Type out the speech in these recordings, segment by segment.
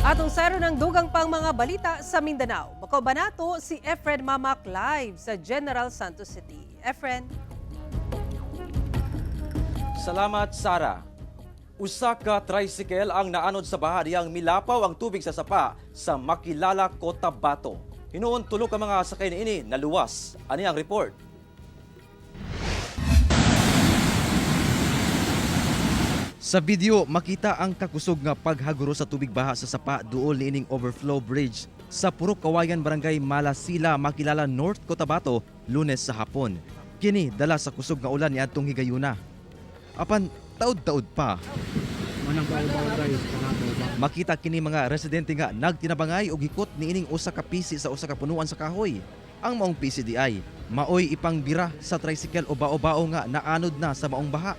Atong sayron ng dugang pang mga balita sa Mindanao. Makauban nato si Efren Mamac live sa General Santos City. Efren? Salamat, Sara. Usa ka tricycle ang naanod sa baha diyang milapaw ang tubig sa sapa sa Makilala, Cotabato. Hinuon tulo ka mga sakay niini naluwas. Ani ang report. Sa video, makita ang kakusog nga paghaguro sa tubig baha sa sapa duol niining overflow bridge sa Purok Kawayan, Barangay Malasila, Makilala North, Cotabato, Lunes sa hapon. Kini dala sa kusog nga ulan niadtong higayuna. Apan taud-taud pa. Makita kini mga residente nga nagtinabangay og hikot niining usa ka pisi sa usa ka punuan sa kahoy. Ang maong PCDI maoy ipangbira sa tricycle o bao-bao nga naanod na sa maong baha.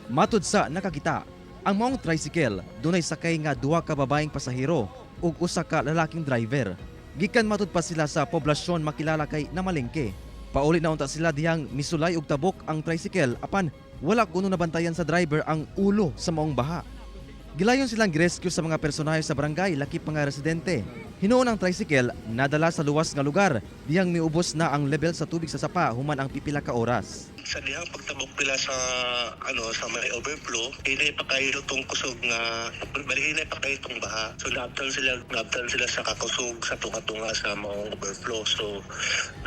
Matud sa nakakita, ang maong tricycle dunay sakay nga duha ka babaeng pasahero ug usa ka lalaking driver. Gikan matud pa sila sa poblasyon Makilala kay namalengke. Pauli na unta sila dihang misulay og tabok ang tricycle, apan wala kuno nabantayan sa driver ang ulo sa maong baha. Gilayon silang girescue sa mga personahe sa barangay lakip mga residente. Hinuon ang tricycle nadala sa luwas nga lugar diyang miubos na ang level sa tubig sa sapa human ang pipila ka oras. Sa dihang pagtabok nila sa ano sa may overflow, hinay pa kayo tong kusog nga bali hinay pa kayo tong baha. So naabtan sila sa kakusog sa tunga-tunga sa maong overflow. So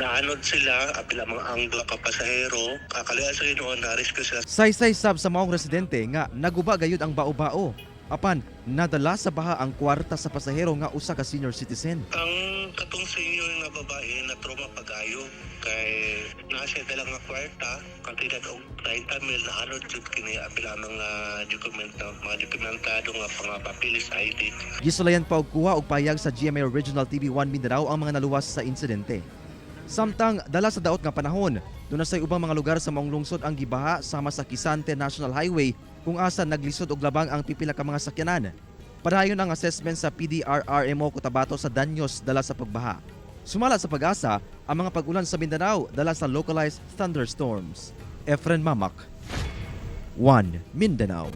naanod sila apila mga anglo ka pasahero, kakalian sa Ginoo na rescue sila. Saysay sab sa maong residente nga naguba gayud ang bao-bao. Apan nadala sa baha ang kwarta sa pasahero nga usa ka senior citizen. Ang katong senior nga babae na trauma pagayo kay naa siya dala nga kwarta kantidad og 30 mil, naanod jud kini apila mga dokumento, mga dokumentado nga pangapapilis, ID. Gisulayan pa og kuha og payag sa GMA Regional TV 1 Mindanao ang mga naluwas sa insidente. Samtang dala sa daot nga panahon, duna say ubang mga lugar sa maong lungsod ang gibaha sama sa Quisante National Highway kung asa naglisod og labang ang pipila ka mga sakyanan. Padayon ang assessment sa PDRRMO Cotabato sa danyos dala sa pagbaha. Sumala sa PAGASA, ang mga pag-ulan sa Mindanao dala sa localized thunderstorms. Efren Mamac, 1 Mindanao.